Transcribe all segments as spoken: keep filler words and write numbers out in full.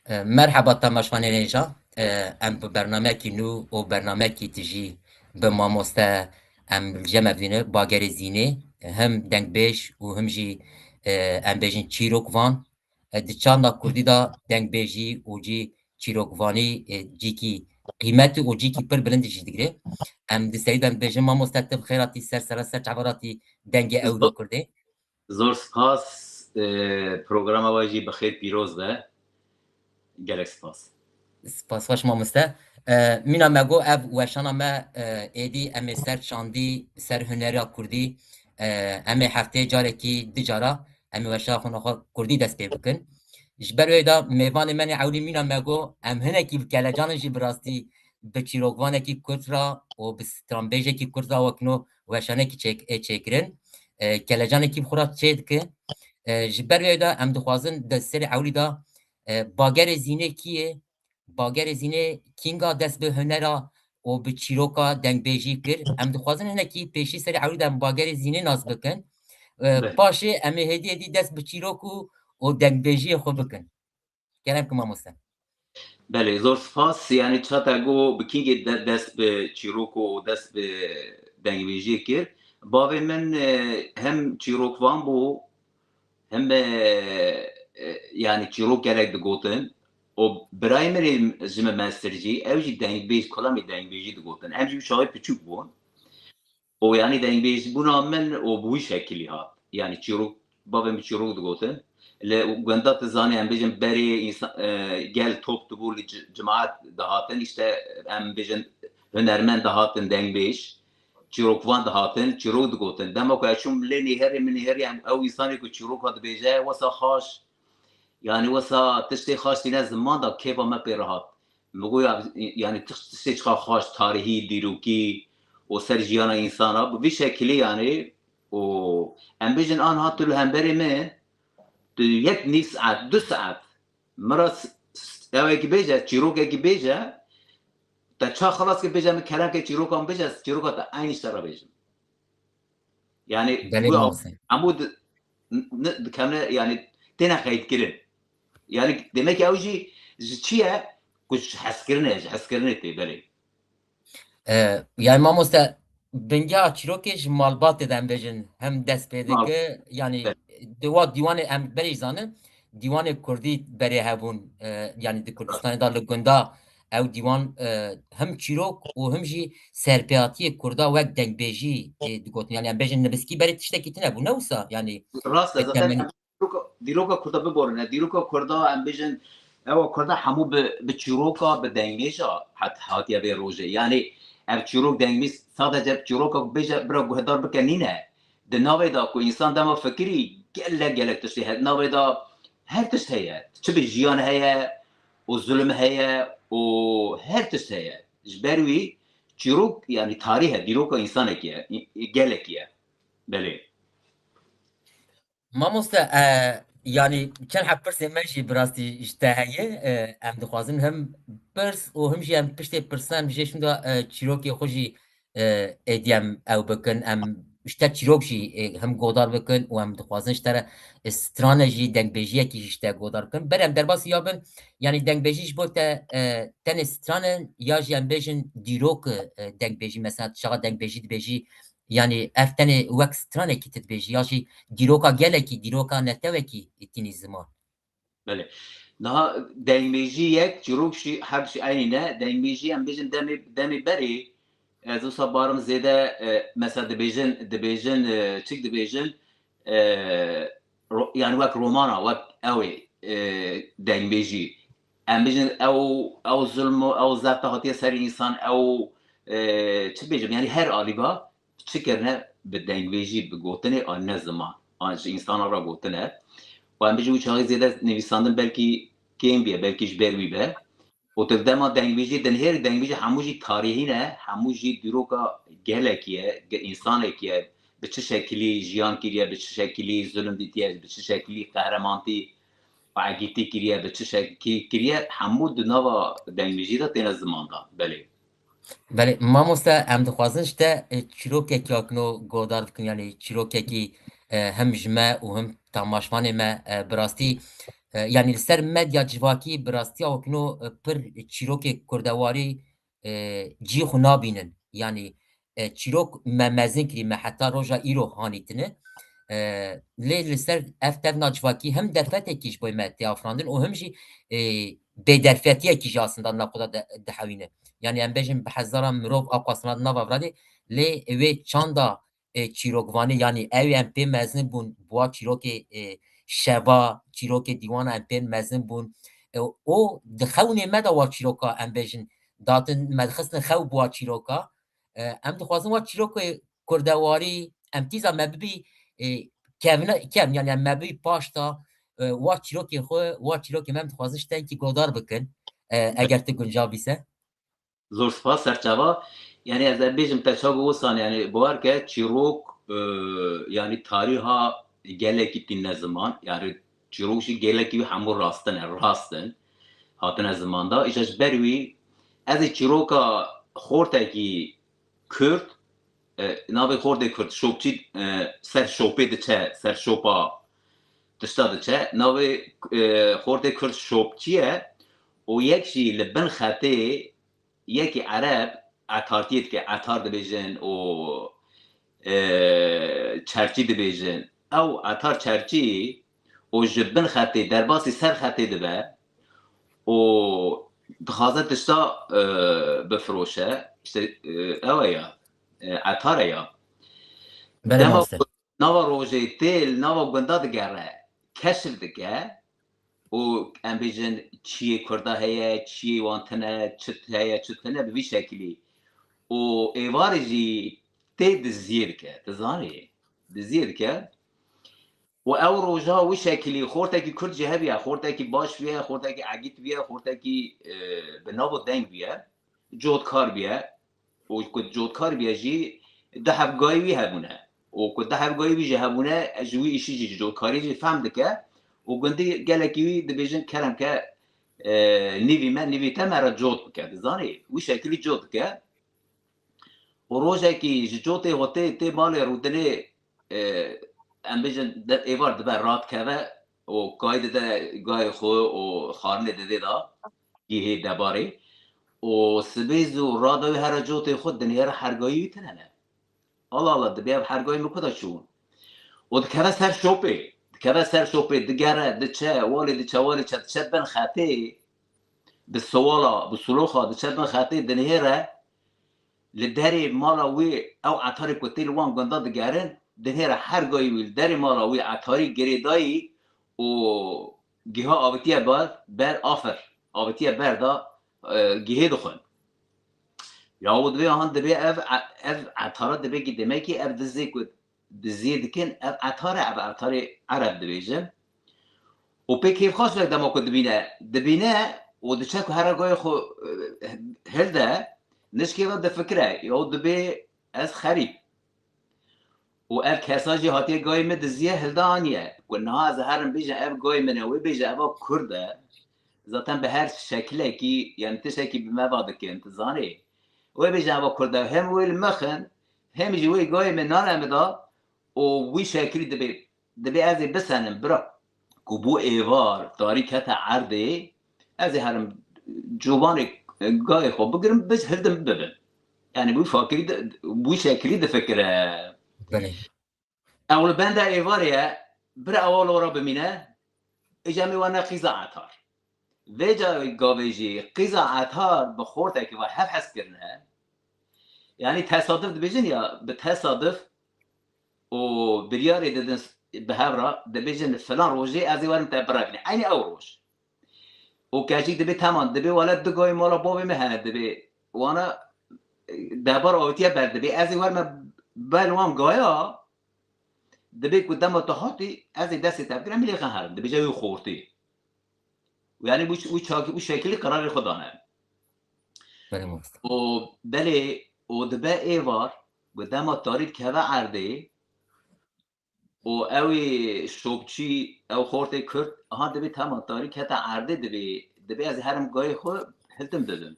E, merheba temaşvanên hêja. E, em bi bernameyekî nû û bernameyekî tijî bi mamoste em li cem ev dîne, Bagerê Zînê, hem dengbêj û him jî, e, em bêjin çîrokvan. E, di çanda kurdî de dengbêjî û cî çîrokvanî, e, cîkî qîmetî û cîkî pir bilind jî digire. Em di serî de em dibêjin, mamoste, tu bi xêr hatî ser sera ser çavan hatî dengê ewro kurdê. Zor spas, e, programa we jî bi xêr pîroz be. Gelek spas. Spas xweş mamoste. E, mîna me got ev weşana me, e, êdî em ê ser çandî, ser hunera kurdî, e, em ê hefteyê carekî du cara em ê weşana xwe naxwe kurdî dest pê bikin. Ji ber wê de mêvanê me nê ewlî mîna me got em hinekî bi kelecanin jî bi rastî bi çîrokvanekî kurd re û bi stranbêjekî kurd re wekno weşanekî çêk-, ê çêkirin. E, kelecanekî bi xwe re çê dike. E, ji ber wê de em dixwazin di serê ewlî de, e, Bagerê Zînê kî ye? Bagerê Zînê kînga dest bi hunera û bi çîroka dengbêjî kir? Em dixwazin hinekî pêşî serê ewlî de em Bagerê Zînê nas bikin. E, Belê. Paşê em ê hêdî hêdî dest bi çîrok û, û dengbêjiyê xwe bikin. Kerem ki mamoste. Belê, zor spas. Yani çata got bi kîngê de-, dest bi çîroko û dest bi dengbêjiyê kir. Bavê min, e, hem çîrokvan bû, hem, e, e, yani çîrok gelek digotin. Û birayê min ê ji min mestir jî, ew jî dengbêj, kulamê dengbêjî digotin. Em jî wî çaxê piçûk bûn. û yani dengbêjbûna min û bi wî şekilî hat. Yani çîrok, bavê min çîrok digotin. Li gunda tu zanî em bêjin berê însan, e, gel top dibû li ci-, cimaet dihatin, işte em bêjin hunermend dihatin, dengbêj, çîrokvan dihatin, çîrok digotin. Dema ku ez çûm lê nêherê min nêherî em, ew însanê ku çîroka dibêje, wesa xaş, yani wesa tiştê xaş tîne ziman da kêfa me pê re hat. Min got ya, yani tişt-, tiştê çiqa xweş, tarihî, dîrokî û ser jiyana însana, bi vî şekilî yani, û em bêjin anha tu li hemberê min, tu yek nîv saet, du saet, min re s-, s-, ewekî bêje, çîrokekî bêje, te ça xilas kir bêje, min keremke çîrokan bêje, çîroka te eynî ji te re bêjim. Yani Belê bu mamoste. Hemû di-, n-, n-, dikevne, yani têne qeydkirin. Yani demek ki ew jî ji çi ye? Ku ji hezkirinê, ji hezkirinê tê, belê. E, yani mamoste, bingeha çîrokê ji malbatê de em bêjin, hem dest pê Mal. Dike, yani Belê. Di wa dîwanê em berê zanin, dîwanê kurdî berê hebûn, e, yani di Kurdistanê de li gunda ew dîwan, e, him çîrok û him jî serpêhatiyê kurda wek dengbêjî, e, digotin. Yani em bêjin nibiskî berê tiştekî tune bû, ne wisa? Yani Rast e, zaten temenî- em dîroka, dîroka kurda biborine. Dîroka kurda em bêjin, ewa kurda hemû bi, bi çîroka, bi dengbêja hat, hatiye vê rojê. Yani ev çîrok dengbêj sadece çîroka bêje bira guhdar bike nîne. Di navê de ku însan dema fikirî gelek gelek tiştê heye. Di navê de her tişt heye. Çi bi jiyan heye û zulm heye û her tişt heye. Ji ber wî çîrok, yani tarîh e, dîroka însanekî ye, gelekî ye. Belê. Mamoste, e, yani çend heb pirsê me jî bi rastî ji te heye. E, em dixwazin him pirs û him jî em piştê pirsan jê şûnda, e, çîrokê xwe jî, e, êdî em ew bikin. Em ji te çîrok jî, e, him godar bikin û em dixwazin ji te re, e, strane jî, dengbêjiyekî jî ji te godar bikin. Ber em derbasî ya bin, yani dengbêjî ji bo te, e, tenê stran in ya jî em bêjin dîrok, e, dengbêjî, mesela tu çaxa dengbêjî dibêjî, yani ev tenê wek stranekî tu dibêjî ya jî dîroka gelekî, dîroka netewekî tînî ziman. Belê. Niha dengbêjî yek, çîrok jî, her jî eynî ne. Dengbêjî em bêjin demê, demê berê, ez wisa barim zêde, e, mesela dibêjin, dibêjin, e, çik dibêjin, e, ro-, yani wek romana, wek ew ê, e, dengbêjî. Em bêjin ew, ew zulm û ew zehta hatiye ser însan, ew, e, çi bêjim, yani her alî ba, çi kirine bi dengbêjî, bi gotinê anîne ziman. An ji însana re gotine. Û em bêjin wî çaxê zêde nivîsandin belkî kêm bîye, belkî ji ber wî be. Û tu dema dengbêjî dinihêrî, dengbêjî hemû jî tarîhî ne, hemû jî dîroka gelekî ye, ge-, însanekî ye, bi çi şekilî jiyan kiriye, bi çi şekilî zulm dîtiye, bi çi şekilî qehremantî û egîtî kiriye, bi çi şekilî kiriye, hemû di nava dengbêjî de têne zimandan. Belê. Belê, mamoste, em dixwazin ji te, e, çîrokekî akno godar bikin, yani çîrokekî, e, hem ji me û hem tamaşvanê me, e, bi rastî, E, yanî li ser medya civakî bi rastiya wekîno, e, pir çîrokê kurdewarî, e, cî xwe nabînin. Yanî, e, çîrok me mezin kirî, me heta roja îro hanîtine. E, lê li ser ev tevna civakî him derfetekî ji bo me tê afirandin û him jî, e, bêderfetiyekî jî aslında di nav xwe de dihewîne. Yanî em bêjin bi hezaran mirov a xwestina di nava viradê, lê wê çanda, e, çîrokvanê, yanî ew em pê mezin bûn, buwa çîrokê, e, şeva, çîrokê dîwana em pê mezin bûn. E, û di xewnê me de wa çîroka em bêjin, datin me dixistin xew buwa çîroka. E, em dixwazin wa çîrokê kurdewarî, em tîza me bibî, e, kevna-, kevn, yanî em me bibî paşta, e, wa çîrokê xwe, wa çîrokê me em dixwazin ji tenkî godar bikin, e, eger tu guncav bîse. Zor spas serçava. Yanî ez ê bêjim te çago wisan, yanî bawer ke çîrok, e, yanî tarîha gelekî tîne ziman, yanî çîrok jî gelekî wî hemû rastin e, rast in, hatine ziman de. Îja ji ber wî ez ê çîroka xortekî Kurd, e, navê xortê Kurd şopçî, e, ser şopê diçe, ser şopa tişta diçe. Navê, e, xortê Kurd şopçî ye û yek jî li bin xetê yekî ereb etartiyê dike, etar dibêjin û, e, çerçî dibêjin. Ew etar çerçî û ji bin xetê derbasî ser xetê dibe û dixwaze tişta, e, bifiroşe. Îşte, e, ew e ya, e, etar e ya. Belê Dema master. Ku nava rojê tê li nava gunda digere, keşf dike û em bêjin çiyê Kurda heye, çiyê wan tune, çi heye, çi tune bi vî şekilî. Û êvarê jî tê diziyê dike, tu zanî, diziyê dike. Û ew roja wî şekilî xortekî Kurd jî hebiye, xortekî baş biye, xortekî egît biye, xortekî, e, bi nav û deng biye, cotkar biye. Û ku cotkar biye jî du hevgayî wî hebûne. Û ku du hevgayî wî jî hebûne, ji wî îşî jî, ji cotkarî jî fehm dike. Û gundî gelekî wî dibêjin kerem ke, e, nîvî me, nîvî te me re cot bike. Dizanî? Wî şekilî cot dike. Û rojekî ji cotê xwe tê, tê malê rûdinê, e, em bêjin de êvar dibe radikeve û kayî dide gayê xwe û xwarinê didê da gihê debarê. Û sibê zû rada wî here cotê xwe dinêre hergayî wî tune ne. Allah Allah, dibê ev hergayî min ku de çûn? Û dikeve ser şopê. Dikeve ser şopê, digere, diçe, walê diçe, walê diçe, diçe bin xetê. Bi siwala, bi siloxa diçe bin xetê, dinihêre li derê mala wî ew etarê ku tê li wan gunda digerin, dinihêre hergayî wî li derê mala wî etarî girêdayî û giha avitiye ber, ber afir, avitiye ber da, e, gihê dixwin. Ya û dibê han dibê ev e-, ev etara dibê ki demekî ev dizê ku diziyê dikin, ev etar e, ev etarê ereb dibêjin. Û pê kêfxweş e dema ku dibîne, dibîne û diçe ku here gayê xwe, e, hilde, nişkê ve difikire, ya dibê ez xerîb. Û ev kesa jî hatiye gayê min diziye, hilde aniye. Ku niha ez herim bêjim ev gayê min e, wê bêje eva Kurd e. Zaten bi her şekilekî, yani tiştekî bi me va dikin, tu zanî. Wê bêje eva Kurd e, hem wê li mixin, hem jî wê gayê min nane min da û wî şekilî dibê, dibê ez ê bisenim, bira. Ku bû êvar, tarî kete erdê, ez ê herim cobanê gayê xwe bigirim, biz hildim bibim. Yani bu fakirî de, bu şekilî difikire. Belê. Ew li benda êvarê ye, bira ewa li ora bimîne, îca em ê wane qîza etar. Vêca gavê jî qîza etar bi xortekî ve hev hez kirine. Yani tesaduf dibêjin ya, bi tesaduf û biryarê didin bi hev re, dibêjin filan rojê ez ê werim te birevîne. Eynî ew roj. Û keçik dibê teman, dibê wele du gayê mala bavê min hene, dibê wana, e, debar avitiye ber, dibê ez ê werme ber wan gaya, dibê ku dema tu hatî, ez ê destê te bigirim, milê xwe herim, dibêje wî xortî. Û yani wî, wî çakî, wî şekilî qerarê xwe dane. Belê master. Û belê, û dibe êvar, ku dema tarî dikeve erdê, û ew ê şopçî, ew xortê Kurd, aha dibê tema tarî kete erdê, dibê, dibê ez herim gayê xwe hiltim bibim.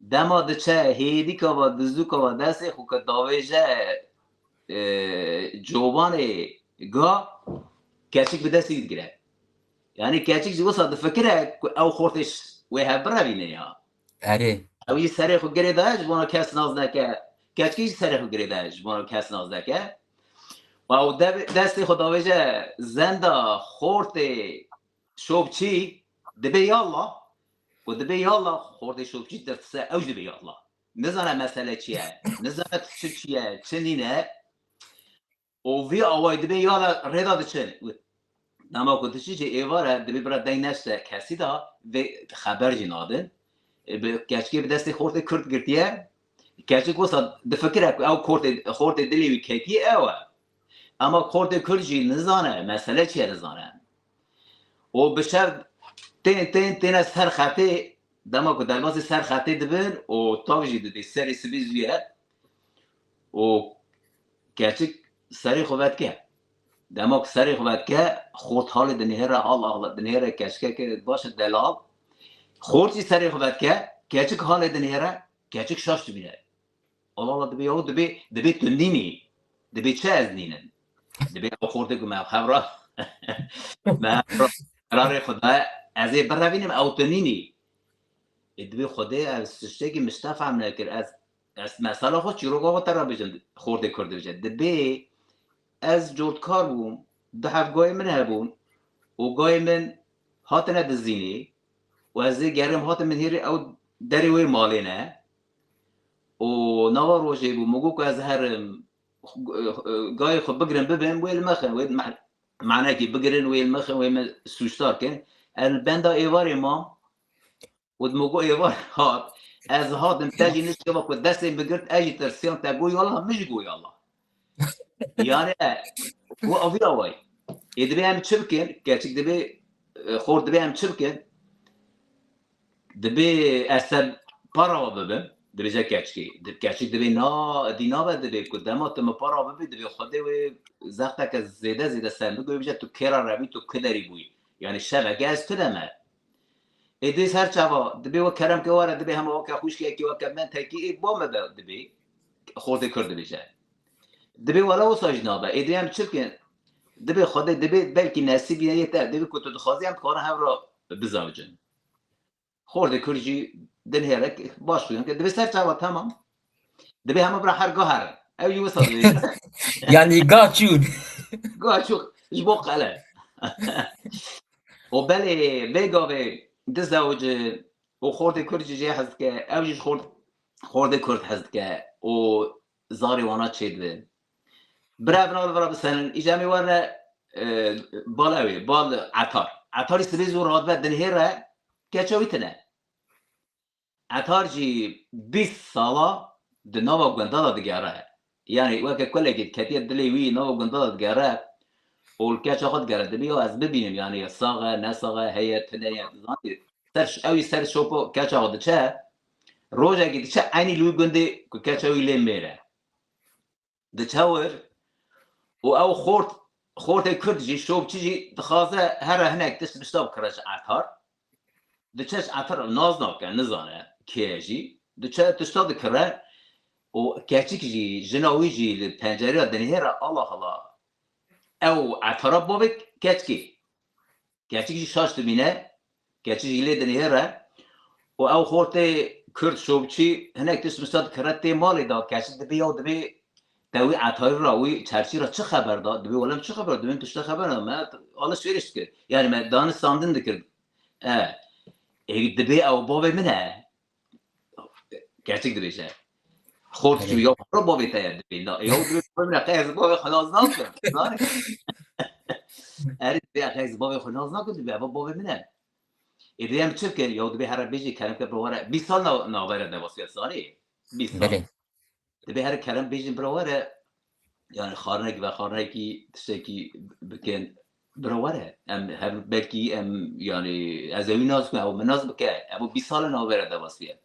Dema diçe hêdîka ve, dizûka ve destê xwe ke davêje, e, cobanê ga, keçik bi destî digire. Yanî keçik jî wisa difikire ku ew xortê ş-, wê hev birevîne ya. Erê. Ew jî serê xwe girê daye ji bona kes nas neke. Keçikê jî serê xwe girê daye ji bona kes nas neke. Û ew de-, destê xwe davêje zenda xortê şopçî, dibê yalla. Ku dibê yalla xortê şopçî tirtise ew jî dibê yalla. Nizane mesele çi ye. Nizane tu çi çi ye, çi nîne. Û vî awayî dibê yala rêda diçin. Dema ku diçin jî êvar e, dibê bira deng neşte kesî de vê xeber jî nadin. E, bi, keçikê bi destê xortê Kurd girtiye. Keçik wisa difikire ku ew xortê, xortê dilê wî ketiye ew e. Ama xortê Kurd jî nizane, mesele çi ye nizane. Û bi şev tên, tên, têne ser xetê, dema ku derbasî ser xetê dibin û tav jî didî serê sibî zû ye. Û keçik serê xwe vedike. Dema ku serê xwe vedike, xort halê dinihêre, hal ahla dinihêre keçikeke baş e delal. Xort jî serê xwe vedike, keçik halê dinihêre, keçik şaş dibîne. Allah Allah, dibê yaw, dibê, dibê tu nînî. Dibê çi ez nînim? Dibê ew xortê ku me xevra, me xevra qerarê xwe daye, ez ê birevînim, ew tu nînî. Ê dibê Xwedê ez tiştekî min ji te fehm nekir. Ez, ez mesela xwe çîroka xwe te re bêjim, xortê Kurd dibêje. Dibê ez cotkar bûm, du heb gayê min hebûn û gayê min hatine dizînê û ez ê gerim hatim min hêrê ew derê wê malê ne. Û nava rojê bû, min got ku ez herim, gayê xwe bigirin bibin, wê li me xin, wê me-, manekî bigirin, wê li me xin, wê me sûcdar kin. Ez li benda êvarê mam, û di min got êvar hat, ez hatim, te jî nişkeva ku destê min girt, ez jî tirsiyam, te got yallah, min jî got yallah. Yani, e, û avî awayî. Ê dibê em çi bikin? Keçik dibê, e, xort dibê em çi bikin? Dibê ez te para wa bibim, dibêje keçikê. Di-, keçik dibê na, dî nabe dibê ku dema tu min para bibî, dibê Xwedê wê zexteke zêde zêde ser min bigwe, bêje tu kê re revî, tu ku derî bûyî. Yani şeveke ez tu de me. Ê dê ser çava, dibê we kerem ke were, dibê hema weke xwişkekî, weke mentekî, ê ba me be dibê. Xortê Kurd dibêje. Dibê wele wisa jî nabe. Ê dê em çi bikin? Dibê Xwedê, dibê belkî nesîbî ye te, dibê ku tu dixwazî em dikarin hev re bizewicin. Xortê Kurd jî dinhêre baş xuyan ke. Dibê ser çava, tamam. Dibê hema bira her ga herin. Ew jî wisa dibê. Yani ga çûn. Ga çû ji bo qele. Û belê vê gavê dizewicin û xortê Kurd jî jê hez dike, ew jî ji xort-, xortê Kurd hez dike û zarê wana çêdibe. Bira vina li vira bisenin, îca em ê werine, e, bal ew ê, bal Etar. Etarî sibê zû radibe dinhêre, keça wî tine. Etar jî bîst sala di nava gunda de digere. Yani weke kulekî ketiye dilê wî nava gunda de digere û li keça xwe digere. Dibê ya ez bibînim, yani sax e, ne sax e, heye, tune ye, zanî. Ser ş-, ew jî ser şopa keça xwe diçe. Rojekî diçe eynî li wî gundê ku keça wî lê mêr e. Diçe wir û ew xort, xortê Kurd jî, şopçî jî dixwaze here hinek tişt bişta bikire ji Etar. Diçe ji Etar, nas nake, nizane kê ye jî. Diçe tişta dikire û keçik jî, jina wî jî li pencereya dinihêre, Allah Allah. Ew Etara bavê keçikê. Keçik jî şaş dibîne, keçik jî lê dinihêre û ew xortê Kurd şopçî hinek tişt mista dikire tê malê de, keçik dibê ya dibê te wî Etarî ra, wî çerçî ra çi xeber da? Dibê wele min çi xeber da? Dibê min tişta xeber da. Me alişveriş dikir. Yani me dane standin dikir. E, ê dibê ew bavê min e. Keçik dibêje. Xort çû ya xwe bavê te ye dibê. Na, ya dibê bavê min e, qey ez bavê xwe nas nakim. Zanî? Erê dibê qey ez bavê xwe nas nakim, dibê ev bavê min e. Ê dibê em çi bikin? Ya dibê here bêjî kerem ke bira were. Bîst sal na-, navbere de wasiye zanî. Bîst sal. Belê. Dibê here kerem bêjin bira were. Yani xarinekî ve xarinekî tiştekî bikin. Bira were. Em hev belkî em yani ez ewî nas bikim, ew min nas bike. Ev bîst sal e navbere de wasiye.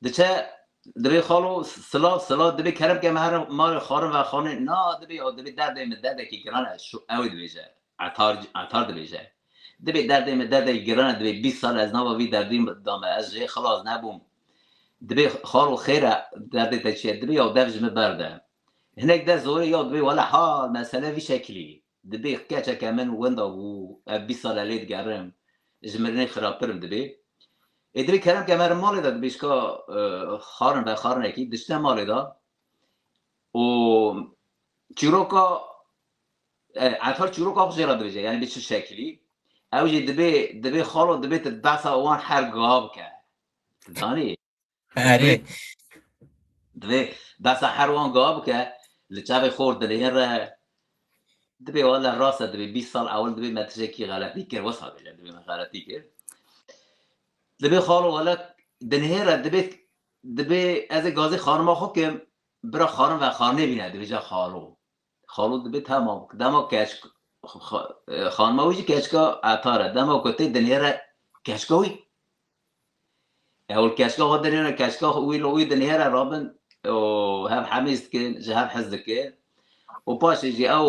Diçe, dibê xalo silav, silav, dibê kerem ke me here malê xarin ve xarinê, na, dibê, o dibê derdê min derdekî giran e, şu, ew ê dibêje. Etar, Etar dibêje. Dibê derdê min derdekî giran e, dibê bîst sal ez nava vî derdî da me, ez jê xilas nebûm. Dibê xalo xêr e, derdê te çi ye? Dibê ya dev ji min berde. Hinek de zorê ya dibê wele ha mesele vî şekilî. dibê keçeke min wenda bû, ev bîst sal e lê digerim, ji mirinê xirabtir im dibê. Ê dibê kerem ke merim malê de dibê şika, e, xarin ve xarinekî, dişte malê de. Û çîroka, e, Etar çîroka xwe jê re dibêje, yani bi çi şekilî? Ew jî dibê, dibê xalo, dibê tu desa wan her gav ke. Tu zanî? Erê. Dibê desa her wan gav ke, li çavê xor dinêre, dibê wele rast e, dibê bîst sal ewil dibê me tiştekî xeletî kir, wisa bêje, dibê me xeletî kir. Dibê xalo wele dinêre, dibê, dibê ez ê gazê xanima xwe kim, bira xarin ve xarinê bîne, dibêje xalo. Xalo dibê tamam. Dema keç-, xa-, e, xanima wî jî keçika Etar e. Dema ku tê dinêre keçika wî. Ewil keçika xwe dinêre, keçika xwe wî li wî dinêre rabin û hev hemîz dikin, ji hev hez dikin. Û paşê jî ew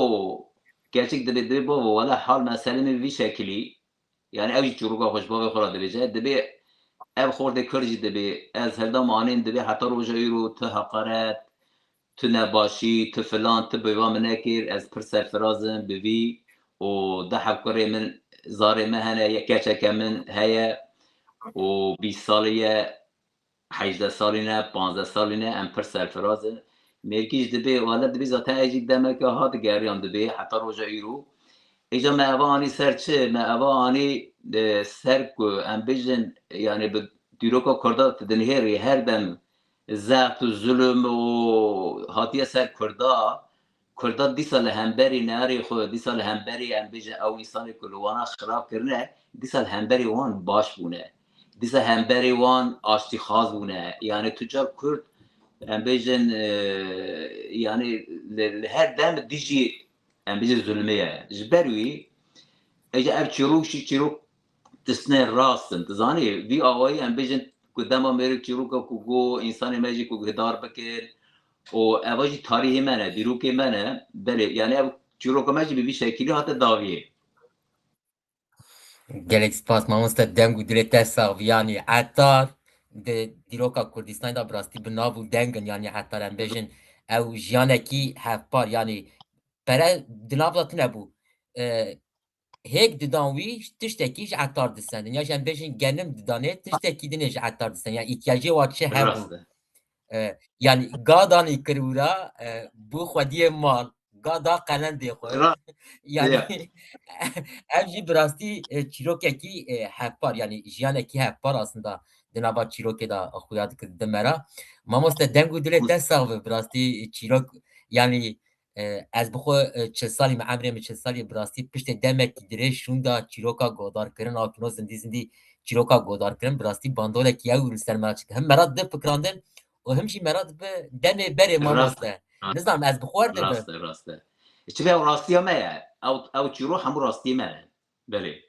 keçik dibê, dibê bavo, wele hal meselê min vî şekilî. Yani ew jî çîroka xwe ji bavê xwe re dibêje. Dibê ev xortê Kurd jî dibê, ez hildam anîn dibê heta roja îro tu heqaret, tu nebaşî, tu filan, tu bi va min nekir, ez pir serfiraz im bi vî û deh hevkurê min, zarê me hene, yek keçeke min heye û bîst salî ye, hejdeh salî ne, panzdeh salî ne, em pir serfiraz in. Mêrkî jî dibê, wele dibê zaten ez jî demeke ha digeriyan dibê, heta roja îro. Îca me eva anî ser çi? Me eva anî, e, ser ku em bêjin, yani bi dîroka Kurda tu dinihêrî her dem zext û zulm û hatiye ser Kurda. Kurda dîsa li hemberî neyarê xwe, dîsa li hemberî em bêjin ew însanê ku li wana xirab kirine, dîsa li hemberî wan baş bûne. Dîsa hemberî wan aştîxwaz bûne. Yani tu car Kurd, em bêjin, e, yani li, li her dem dijî, em bêjin zulmê ye. Ji ber wî, êca ev çîrok jî çîrok tisnê rast in. Tu zanî, vî awayî em bêjin ku dema mêrik çîroka ku got, însanê me jî ku guhdar bikin, û eva jî tarîhê me ne, dîrokê me ne. Belê, yani ev çîroka me jî bi vî şekilî hate dawiyê. Gelek spas mamoste, deng û dilê te sax bî. Yanî Etar di dîroka Kurdistanê de bi rastî bi nav û deng in, yanî Etar em bêjin ew jiyanekî hevpar, yanî pere di nav de tune bû. E, hêk didan wî tiştekî ji Etar disendin. Ya jî em bêjin genim didanê tiştekî dinê ji Etar disendin. Ya îhtiyacê wa çi hebû. Rast e. E, yani ga danî kirûra, e, bû xwediyê mal. Ga da qelendê xwe. Rast. Yani ya. Ev jî bi rastî, e, çîrokekî, e, hevpar, yani jiyanekî hevpar aslında di nava çîrokê de xuya dikir di me re. Mamoste deng û dilê te sax be, bi rastî çîrok, yani, e, ez bi xwe, e, çil salî me, emrê min çil salî, bi rastî piştê demekî dirêj şûnda çîroka godarkirin, akino zindî zindî çîroka godarkirin, bi rastî bandolekî ew li ser me re çêkir. Him me re dibe fikrandin û him jî me re dibe demê berê. Rast e, mamoste. Rast e. Nizanim ez bi xwe dibim. Rast e, rast e. Çi be ew rastiya me ye. Ew, ew çîrok hemû rastiyê me ne. Belê.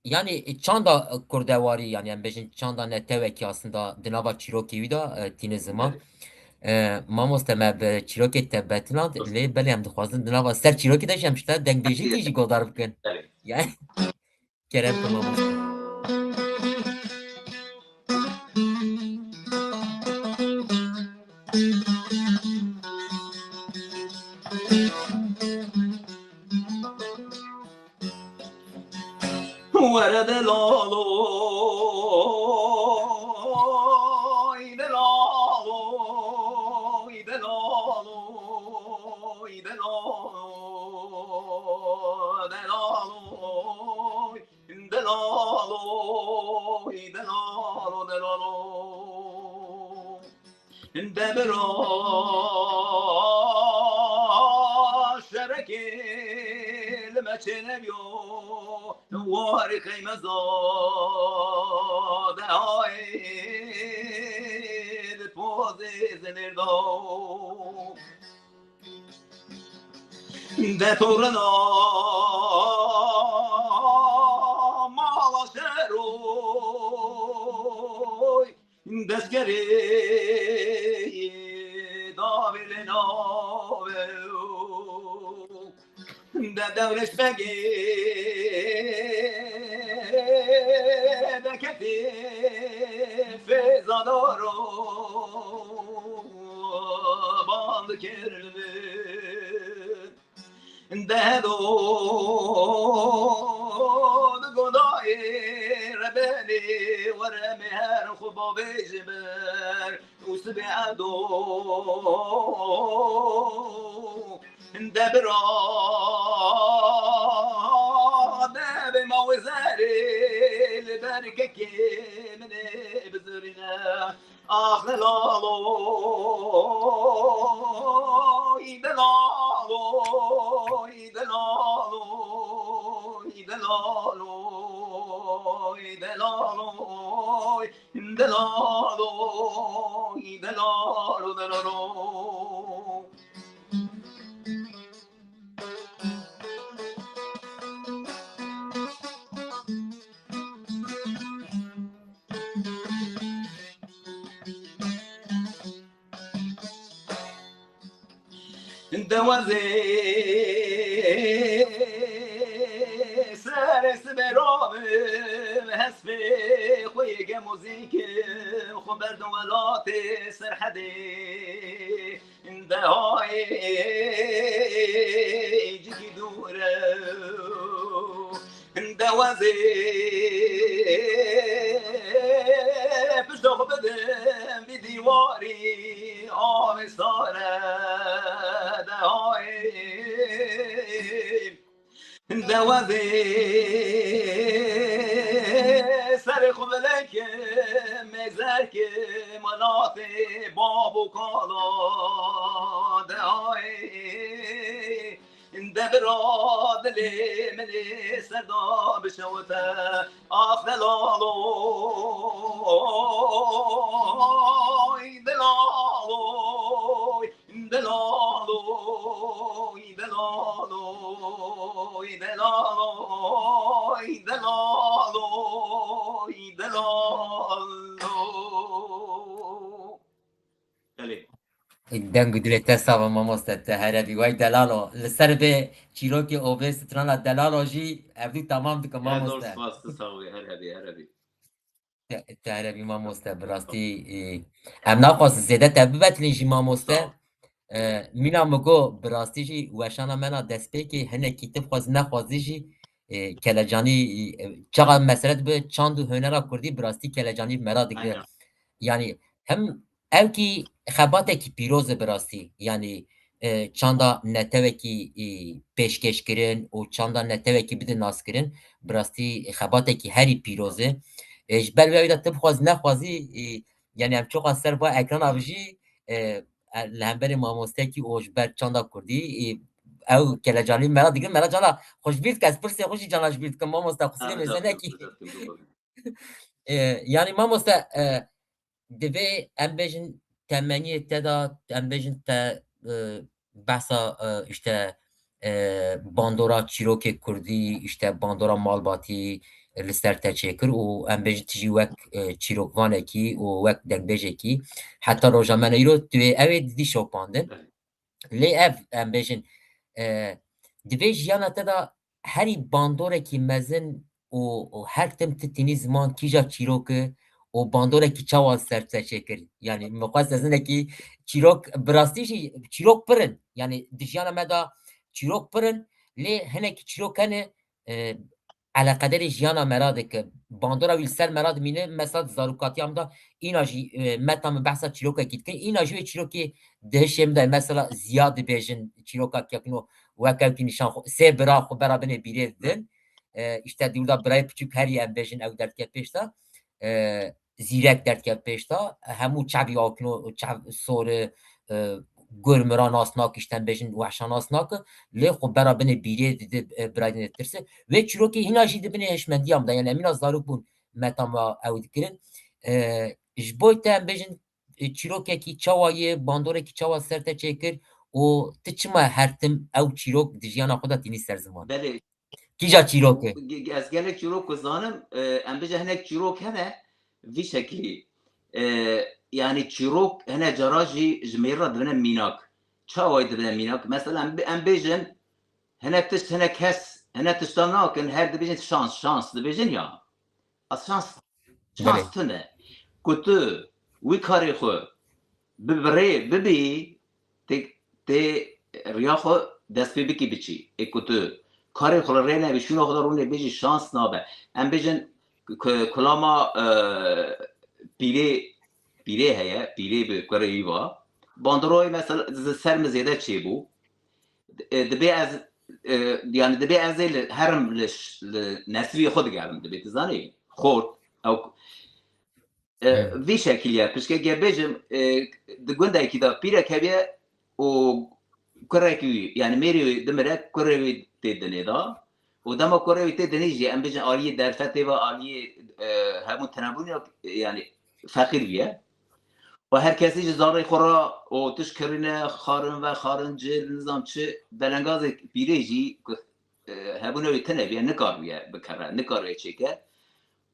Yani çanda kurdewarî, yani em bêjin çanda netewekî aslında di nava çîrokê wî de, e, tîne ziman. Belê. E, mamoste me bi çîrokê te betiland, belê, lê belê em dixwazin di nava ser çîrokê de jî em ji te dengbêjikî jî godar bikin. Belê. Yani kerem ku mamoste. Were delalo, delalo, delalo, delalo, delalo, delalo, delalo, delalo. Demira şerekê li me çênebiyo, warî qeyme zade ay di pozê zinêrda. De torina mala şeroy, destgerê davê lê nave. De dewleşmegê de ketê fêzadaro band kiribin. Dedo di godayê rebenê were me her xwe bavê ji ber û sibê edo de bira de be ma wê zerê li ber kekê min ê bizirîne. Ax delalo, î delalo, î delalo, î delalo, î delalo, î delalo, î delalo, delalo. Dewazê serê sibê robim hespê xwe yê gemozîk xwe berdo welatê serhedê. Dehayê cigî dûr e, dewazê pişta xwe bidim vî dîwarî avê sar e, dehayê. Dewazê serê xwe velekim, mêzerkim, welatê bab û kala de ay. De bira dilê min ê serda bişewite, ax delalo, delalo. Delalo, delalo, delalo, delalo, delalo. Belê. Deng û dilê te sax be mamoste, te here bî. Wey delalo. Li ser vê çîrokê ovê strana delalo jî hevdû tamam dikim mamoste. Spas, tu sax bî, here bî, here bî. Te, te here bî mamoste, bi rastî, e, em naxwazin zêde te bibetilîn jî mamoste. Sağ ol. E, mîna min got, bi rastî jî weşana me na destpêkê hinekî tu bixwazî nexwazî jî, e, kelecanî, e, çaxa mesele dibe çand û hunera kurdî bi rastî kelecanî mera digire. Aynen. Yanî hem ew kî xebatekî pîroz e bi rastî. Yanî e, çanda netewekî, e, pêşkêş kirin û çanda netewekî bidin naskirin, bi rastî xebatekî herî pîroz e. E, ji ber vê de tu bixwazî nexwazî, e, yanî em çoqa ser va ekrana bijî, e, e, li hemberê mamostekî û ji ber çanda kurdî, e, ew kelecanî mera digirin, mera cana xwe ji bîr dike, ez pirsê xwe jî cana ji bîr dikim, mamoste, qusirê mêze nekî. E, yanî mamoste, e, divê em bêjin temeniyê te de, em bêjin te, e, behsa, e, işte, e, bandora çîrokê kurdî, işte bandora malbatî, e, li ser te çêkir û em bêjin tu jî wek, e, çîrokvanekî û wek dengbêjekî heta roja me ne îro tu yê ew ê didî şopandin. Lê ev, em bêjin, e, di vê jiyana te de herî bandorekî mezin û, û her tim tu tînî ziman kîja çîrok e û bandorekî çawa ser te çêkir? Yanî, min xwest ez hinekî çîrok, bi rastî jî çîrok pir in. Yanî, di jiyana me de çîrok pir in, lê hinekî çîrok hene, e, eleqederê jiyana me re dike. Bandora wî li ser me re dimîne, mesela di zarokatiya min de îna jî, e, meta min behsa çîrokekî dikin. Îna jî wê çîrokê di hişê min de, mesela ziya dibêjin, çîroka kekno wek ew kî nîşan xwe, sê bira xwe bera binê bîrê didin. E, işte di wî de birayê piçûk herî em bêjin ew derdike pêş de. E, zîrek derdike pêş de, hemû çavî akno, çav sor e, e, gur mira nas nake, işte em bêjin wehşa nas nake, lê xwe bera binê bîrê dide, e, birayê dide tirse. Wê çîrokê hîna jî di binê hişmendiya min de, yani em hîna zarok bûn, meta me ew dikirin. E, ji bo te em bêjin, e, çîrokekî çawa ye, bandorekî çawa ser te çêkir û tu çima her tim ew çîrok di jiyana xwe de tînî ser ziman? Belê, Kîja çîrok e? Ge-, ge-, ez gelek çîrok ku zanim, e, em bêje hinek çîrok hene, vî şekilî. E, yanî çîrok hene cara jî ji mêr re dibine mînak. Çawa dibine mînak? Mesela em, em bêjin, hinek tişt, hinek kes, hinek tişta nakin, her dibêjin şans, şans dibêjin ya. Ez şans, şans Belê. tune. Ku tu wî karê xwe bi birê bibî, tê, tê riya xwe dest pê bikî biçî. Ê ku tu karê xwe li rê nebî, şûna xwe de rûnê bêjî, şans nabe. Em bêjin ku-, kulama, e, pîrê, pîrê heye, pîrê bi kurê wî va. Bandorayê mesela zi-, ser min zêde çêbû. E, dibê ez, e, yani dibê ez ê li herim li ş-, li nesibê xwe digerim dibê, tu zanî? Xort, ew, e, Evet. vî şekilî ye. Pişkekê bêjim, e, di gundekî de pîrek hebiye û kurekî wî, yani mêrê wî dimire, kurê wî tê dinê de. Û dema kurê wî tê dinê jî, em bêjin aliyê derfetê ve, aliyê, e, hemû tinebûnê, yani feqîr bûye. Û her kesî ji zarê xwe re û tişt kirîne, xarin ve, xarin cil, nizam çi, belengazê pîrê jî ku, e, hebûna wî tune bûye, nikariye bikere, nikariye çêke.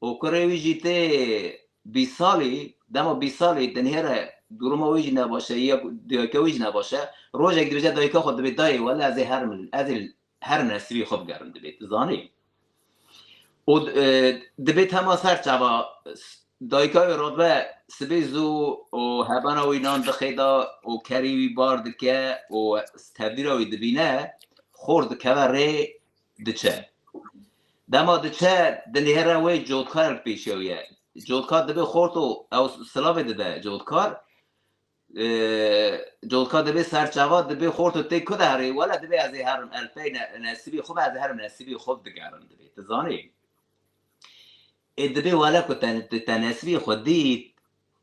Û kurê wî jî tê bîst salî, dema bîst salî dinhêre, duruma wî jî nebaş e, ya dayika wî jî nebaş e. Rojek dibêje dayika xwe, dibê dayê wele ez ê herim, ez ê herim nesibê xwe bigerim dibê, tu zanî. Û, e, dibê hema ser çava dayika wê radibe sibê zû û hebana wî nan dixêda û kerî wî bar dike û tevdîra wî dibîne, xort dikeve rê diçe. Dema diçe dinêre wê cotkar pêşiya wî ye. Cotkar dibê xort û ew silavê dide cotkar. E, cotka dibê ser çava, dibê xort û tê ku de herê, wele dibê ez ê herim, el pey ne-, nesibî xwe, ez ê herim nesibî xwe digerim dibê. Tu zanî? Ê dibê wele ku te, te, te nesibî xwe dît,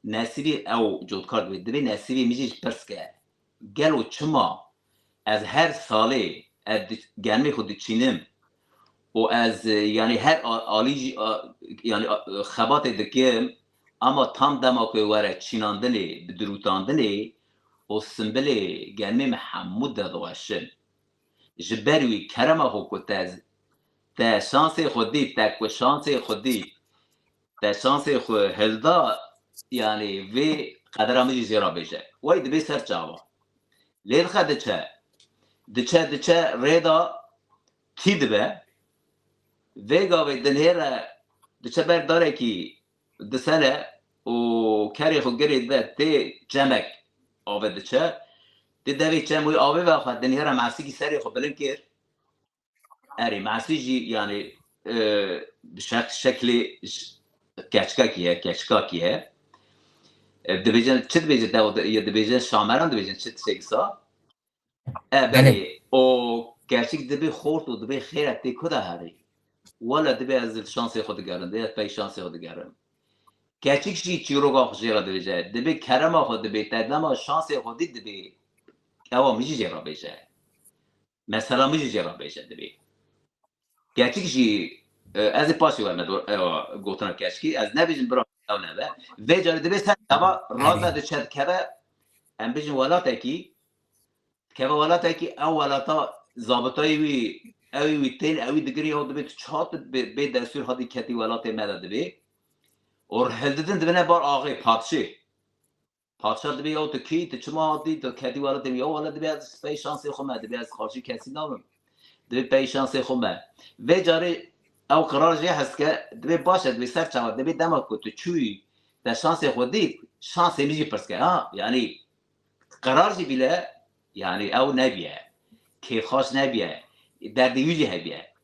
nesibî ew cotkar dibê, dibê nesibî min jî pirs ke. Gelo çima ez her salê ez di-, germê xwe diçînim û ez, e, yani her a-, alî jî, a-, yani, a-, xebatê dikim, ama tam dema ku were çînandinê, bi dirûtandinê û simbilê germê min hemû didoweşin. Ji ber wî kerema xwe ku te, te şansê xwe dît, te ku şansê xwe dît, te şansê xwe hilda, yani vê qedera min jî jê re bêje. Wey dibê ser çava. Lê dixe diçe. Diçe, diçe rê de tî dibe. Vê gavê dinhêre diçe ber darekî disene û kerê xwe girê dibe tê çemek avê diçe. Tê devê çem wê avê vexwe dinhêre mesikî serê xwe bilind kir. Erê, Mesî jî, yani, e, şek-, şeklê ş-, keçikekî ye, keçikakî ye. E, dibêjin, çi dibêjin, dew di-, ya dibêjin, şameran dibêjin, çi tiştekî sa? E, Belê. belê. O keçik dibê xort û dibê xêre tê ku de herê. Wele dibê ez li şansê xwe digerim, dibê ez pey şansê xwe digerim. Keçik jî çîroka xwe jê re dibêje. Dibê kerema xwe dibê, te dema şansê xwe dît dibê. Ewa min jî jê re bêje. Mesela min jî jê re bêje dibê. Keçik jî, e, ez ê paşê werime do-, ewa, gotina keçikî. Ez nebêjim bira ew nebe. Vê carê dibê ser çava rade diçe dikeve, em bêjin welatekî, dikeve welatekî, ew welata zabitayê wî, ew wî tên, ew wî digirin, ya dibê tu çawa tu bê, bê destûr hatî ketî welatê me de dibê. Û hildidin dibine bar axê, padşê. Padşah dibê, ya tu kî, tu çima hatî, tu ketî welatê min? Ya wele dibê ez pey şansê xwe me, dibê ez qarşî kesî nabim. Dibê pey şansê xwe me. Vê carê ew qirar jê hez dike, dibê baş e, dibê ser çava, dibê dema ku tu çûyî, te şansê xwe dît, şansê min jî pirs ke. Ha, yanî qirar jî bîle, yanî ew nebiye. Kêfxweş nebiye. Derdê wî jî hebiye.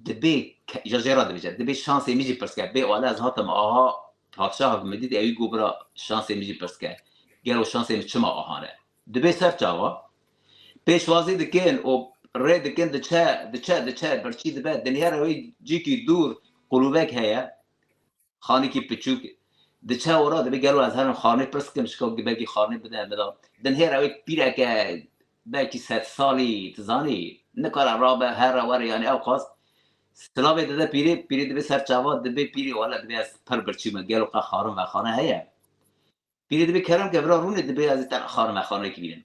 Dibê ke-, ya jê re dibêje, dibê şansê min jî pirs ke. Bê wele ez hatim aha, padşah min dît, ewî got bira şansê min jî pirs ke. Gelo şansê min çima aha ne? Dibê ser çava? Pêşwazî dikin û rê dikin, diçe, diçe, diçe, birçî dibe. Dinêre wê cîkî dûr, qulûbek heye. Xanîkî piçûk. Diçe ora dibê gelo ez herim xanê pirs kim, şika belkî xanê bide min de. Dinêre wê pîreke belkî sed salî, tu zanî, nikare rabe, here were, yani ew qas. Silavê dide pîrê, pîrê dibê ser çava, dibê pîrê, wele dibê ez pir birçî me, gelo qe xarin vexane heye? Pîrê dibê kerem ke, bira rûnê, dibê ez ê te xarin vexaneyekî bînim.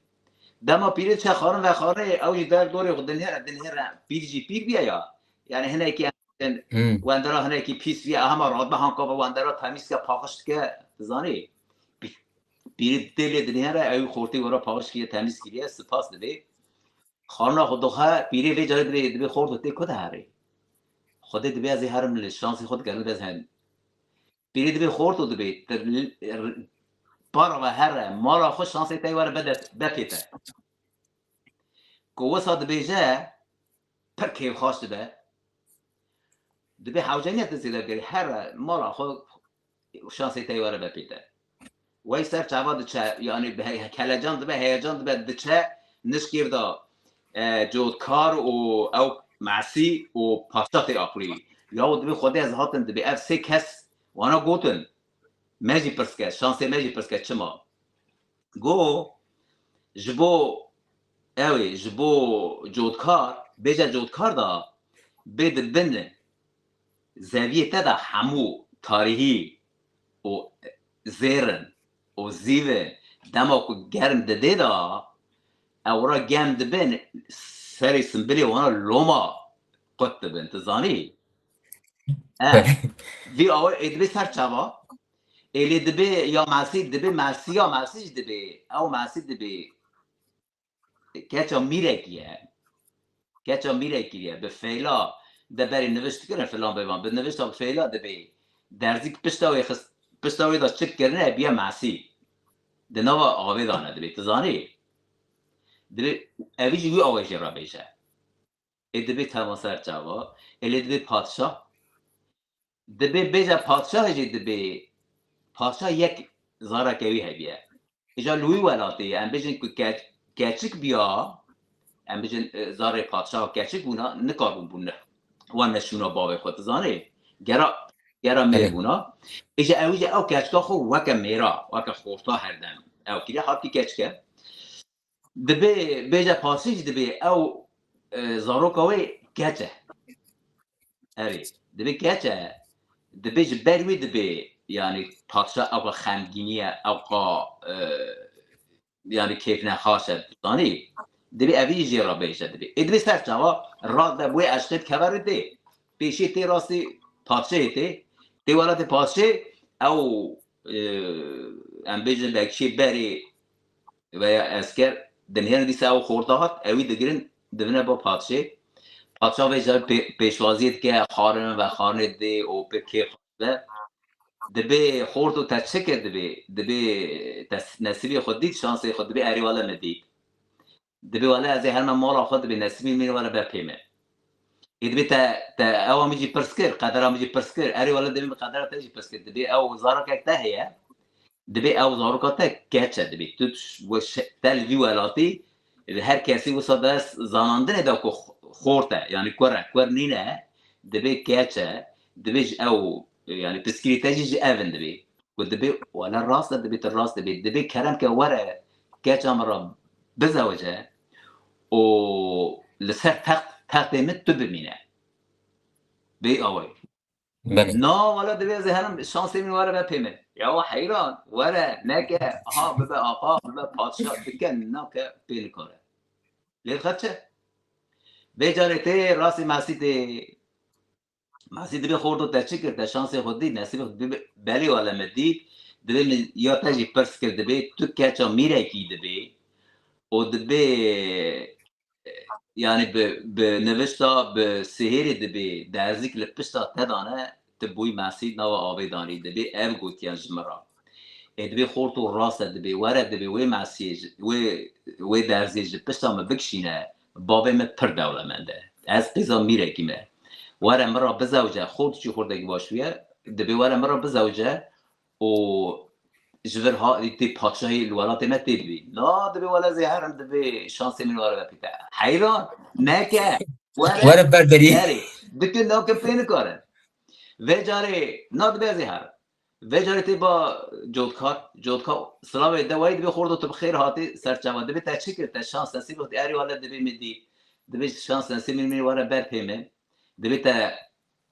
Dema pîrê diçe xarin vexaneyê, ew jî der dorê xwe dinêre, dinêre, pîr jî pîr bûye ya. Yani hinekî Hmm. wendera hinekî pîs bûye, hema radibe han kava wendera temîz ke, paqij dike, tu zanî. Pî-, pîrê tê lê dinêre, ew xortê were paqij kiriye, temîz kiriye, spas dibê. Xarina xwe dixe, pîrê vê carê dibê, dibê xort û tê ku de herê? Xwedê dibê ez ê herim li şansê xwe digerim, dibê ez herim. Pîrê dibê xort û dibê, te l-, r-, para ve here, mala xwe şansê te were bede, bepê te. ku wisa dibêje, pir kêfxweş dibe. Dibê hewce niye tu zêde bikirî, here mala xwe, şansê te yê were be pê te. Wey ser çava diçe, yanî bi he-, kelecan dibe, heyecan dibe, diçe nişkêv da, e, cotkar û ew mesî û paşa tê aqilî. Yaw dibê Xwedê ez hatim, dibê ev sê kes wana gotin. Me jî pirs ke, şansê me jî pirs ke, çima? Go, ji bo, ew ê, ji bo cotkar, bêje cotkar da, bê di bin zeviyê te de hemû tarihî û zêr in û zîv in. Dema ku germ didê de, ew ra germ dibin, serê simbilê wana loma qut dibin. Tu zanî? Eh, vî awe ê dibê ser çava. Ê lê dibê ya mesî, dibê mesî ya mesî jî dibê. Ew mesî dibê. Keça mîrekî ye. Keça mîrekî ye. Bi feyla de berê nivişt dikirin filan bevan. Bi nivişta bi feyla dibê. Derzîk pişta wê xist, pişta wê de çik kirine biye mesî. Di nava avê de ne dibê. Tu zanî? Dibê, evî jî wî awê jê re bêje. Ê dibê tema ser çava. Ê lê dibê padşah. Dibê bêje padşahê jî dibê. Padşah yek zareke wî hebiye. Îja li wî welatê ye. Em bêjin ku ke-, keçik biya, em bêjin, e, zarê padşaha keçik bûna, nikarbûn bûn ne. Wan neşûna bavê xwe, tu zanî? Gera, gera mêr Evet. bûna. Îja ew, îja ew keçika xwe weke mêra, weke xorta herdem. Ew kiriye, hatî keçik e. Dibê, bêje padşê jî dibê ew, e, zaroka wê keç e. Erê, dibê keç e. Dibê ji ber wî dibê, yanî padşa ewqa xemgînî ye, ewqa, e, yanî kêfnexweş e, zanî? Dibê evî jê re bêje dibê. Ê dibê ser çava, ra de wê eşqê dikeve rê tê. Pêşê tê rastî padşê tê. Tê welatê padşê ew, e, em bêjin bekçiyê berê veya esker dinihêrin dîsa ew xorta hat, ewî digirin, divine bo padşê. Padşa vê carê pê-, pêşwaziyê dike, xwarin vexwarinê dê û pê kêf be. Dibê xort û te çi kir dibê? Dibê te s-, nesîbê xwe dît, şansê xwe dibê erê wele me dît. Dibê wele ez ê herme mala xwe dibê nesîbê min wele be pê me. Ê dibê te, te ewa min jî pirs kir, qedera min jî pirs kir. Erê wele dibê min qedera te jî pirs kir. Dibê ew zarokek te heye. Dibê ew zaroka te keç e dibê. Tu ş-, we şe-, te li vî welatî, li her kesî wisa dest zanandinê de ku x-, xort e, yanî kur e, kur nîne, dibê keç e, dibê ji ew, yanî piskirî te jî ji ev in dibê. Ku dibê wele rast e, dibê tu rast dibê. Dibê kerem ke were keça min re bizewice û li ser text, textê min tu bimîne. Bê awayî. Belê. Na wala divê ez ê herim şansê min were be pê min. Ya wa heyran, were, neke, aha, bibe axa, bibe padşah, bike, nake, pê nikare. Lê xerçe. Vê carê tê, rastî mesî tê. Mesî dibê xorto te çi kir, te şansê xwe dît, nesîbê xwe dibê, belê wale me dît, dibê min ya te jî pirs kir, dibê tu keça mîrekî dibê. Û dibê yanî bi, bi nivişta, bi sihêrê dibê derzîk li pişta te dane, tu bûyî mesî nava avê danî, dibê ev gotiyan ji min re. Ê dibê xorto rast e, dibê were, dibê wê mesiyê ji, wê, wê derzê ji pişta min bikişîne, bavê min pir dewlemend e. Ez qîza mîrekî me. Were min re bizewce, xort çi xortekî baş bûye, dibê were min re bizewce, û ji vir ha-, tê padşahî li welatê me tê dibî. Na, dibê wele zê herin dibê şansê min were ve pîte. Heyran, neke, were, Were ber derî. Erê, dikin nakin pê nikarin. Vê carê, na dibê zê herin. Vê carê tê ba cotkar, cotkar, silavê de wayî dibê xordo tu bi xêr hatî serçava. Dibê te çi kir, te şans nesîb got, erê wele dibê min dî. Dibê şans nesîb min, min were ber pê min. Dibê te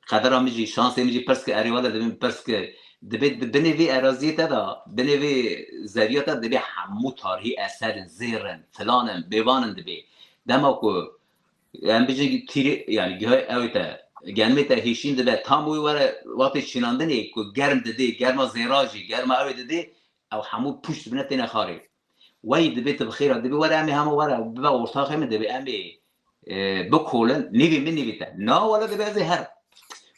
qedera min jî, şansê min jî pirs kir, erê wele dibê min pirs kir. Dibê di binê vê eraziyê te de, binê vê zerriya te dibê hemû tarihî eser in, zêr in, filan in, bêvan in dibê. Dema ku em bijin tîrê, yanî guhê ew te, genimê te hêşîn dibe, tam wî were wextê çînandinê ku germ didê, germa zêra jî, germa ew ê didê, ew hemû pûç dibine têne xarê. Wey dibê tu bi xêr, dibê were em ê hema were bibe ortaxê min, dibê em ê, e, bikolin, nîvî min nîvî te. Na wele dibê ez ê her.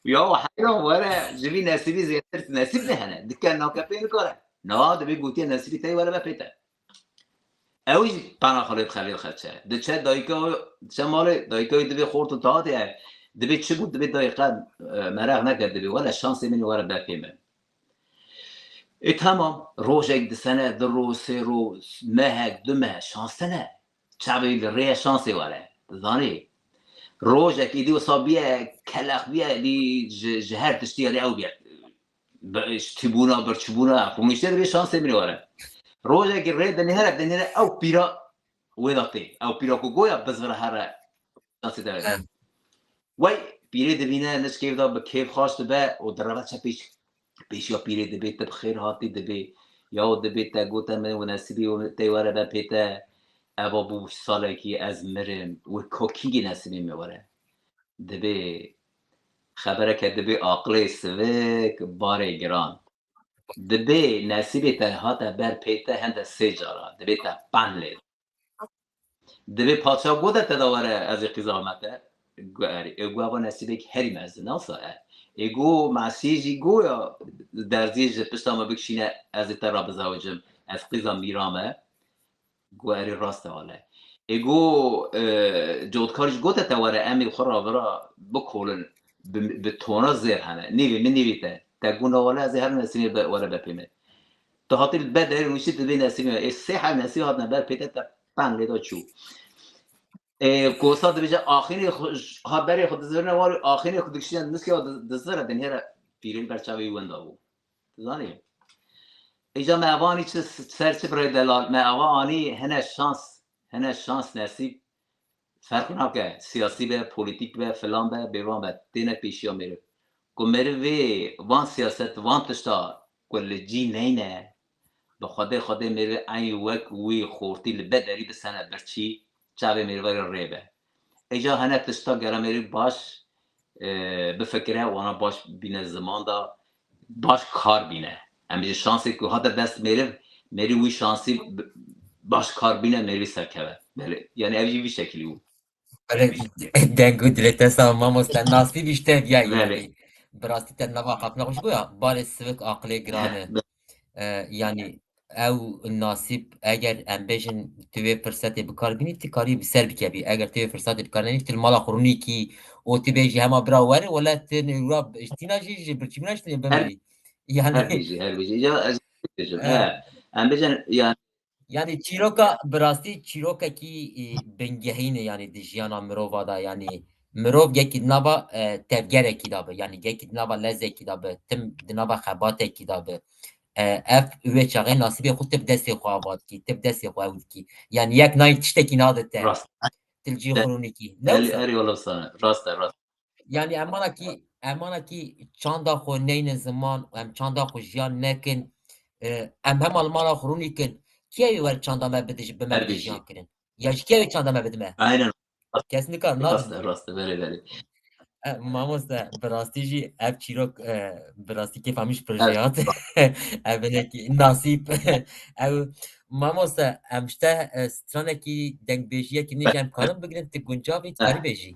Ya heyran were, ji vî nesîbî zêdetir nesîb ne hene. Dike nake pê nikare. Na dibê gotiye nesîbî te were be pê te. Ew jî pena xwe lê dixelê dixeçe. Diçe dayika, diçe malê, dayika wî dibê xort û tahatê ye. Dibê çi bû, dibê dayika, e, meraq neke, dibê were şansê min ê were be pê min. E, tamam, rojek, di sene, di roj, sê roj, mehek, du meh, şans tene. Çavê li rêye şansê were. Dizanî. Rojek êdî wisa biye, kelex biye, êdî ji, ji her tiştî êdî ew biye. Bi-, ji tîbûna, birçîbûna, rûniştê dibê şansê min ê were. Rojekî rê dinêre, dinêre ew pîra wê de tê. Ew pîra ku goya bizvira here şansê te were. Wey pîrê dibîne, nişkê da bi kêf xaş dibe û direve çe pêş, pêşiya pîrê dibê, te bi xêr hatî dibê. Ya dibê te gote min û nesîbî û te were be pê te. Eva bû salekî ez mirim. Wê kokîngê nesîbê min were. Dibê xebereke dibê aqilê sivik, barê giran. Dibê nesîbê te hate ber pê te hende sê cara. Dibê te pan lê. Dibê padşa gote te da were ez ê qîza me te. Gu erê. Ê gu eva nesîbek herî mezin, nasa e. Ê gu mesî jî goya derziyê ji pişta me bikişîne ez ê te re bizewicim. Ez qîza mîra me. Gu erê rast e wale. Ê gu, e, cotkar jî gote te were em ê xwe re vira bikolin. Bi, bi tona zêr hene. Nîvê min nîvê te. Te gu na wale ez ê her nesîbê be, were be pê me. Tu hatî li ber derê nûşî tu bê nesîbê me. Ê sê heb nesîbê hatine ber pê te, te peng lê da çû. Ê, Kosa dibêje axînê xwe, ha berê xwe dizirine war, axînê xwe dikişîne nişkê xwe di-, dizire, dinêre pîrê li ber çavê wî wenda bû. Zanî. Îca me evanî çi s-, ser çi birê delal, me eva anî hene şans, hene şans nesîb, ferq nake, siyasî be, polîtîk be, filan be, bêvan be, têne pêşiya mêrê. Ku meriv vê van siyaset, van tişta ku li cî neyne, bi Xwedê, Xwedê mêrê eynî wek wî xortî li bederî bisene birçî, çavê mêrê rê be. Êca hene tişta gera mêrê baş, e, bifikire, wana baş bîne ziman da, baş kar bîne. Em ji şansê ku hate dest mêrê, mêrê wî şansî b-, baş kar bîne, mêrê wî serkeve. Belê. Yani ev jî vî şekilî bû. Belê, deng û dilê te sax, mamoste, nasîb îşte viya yani. Belê. Bi rastî te nava qapina xwe ji bo ya, barê sivik aqilê giran e. Belê. E, yani ew nasîb, eger em bêjin tu vê firsetê bi kar bînî, tu karî bi ser bikevî. Eger tu vê firsetê bi kar nenî, tu li mala xwe rûnîkî û tu bêjî hema bira were, wele tu nêra ji tîna jî ji birçîbûna jî tu nê bimerî. Yani her bijî, her bijî. Ya ez bêjim. E. He. Em bêjin yani Yani çîroka, bi rastî çîrokekî, e, bingehîn e, yani di jiyana mirova de, yani mirov gekî di nava, e, tevgerekî de be, yani gekî di nava lezekî de be, tim di nava xebatekî de be. E, ev wê çaxê nasîbê xwe tip destê xwe ava dikî, tip destê xwe ew dikî. Yani yek nayî tiştekî nade te. Rast. Til cî xurûnîkî. Ne Erê, wisa? Erê wala sana. Rast e, rast. Yani em mana kî, em mana kî çanda xwe neyne ziman, em çanda xwe jiyan nekin, e, em hema li mala xwe rûnî kin. Kê wê were çanda me bide ji bi me bide jiyan kirin? Ya ji kê wê çanda me bidime? Aynen. Kes nikar, rast e, rast e, belê, belê. E, mamoste, bi rastî jî ev çîrok, e, bi rastî kêfa min ji proje hat. Ev hinekî nasîb. Ew, mamoste, em ji te, e, stranekî dengbêjiyekî nî jî em karin bigrin, tu guncav î, tu karî bêjî.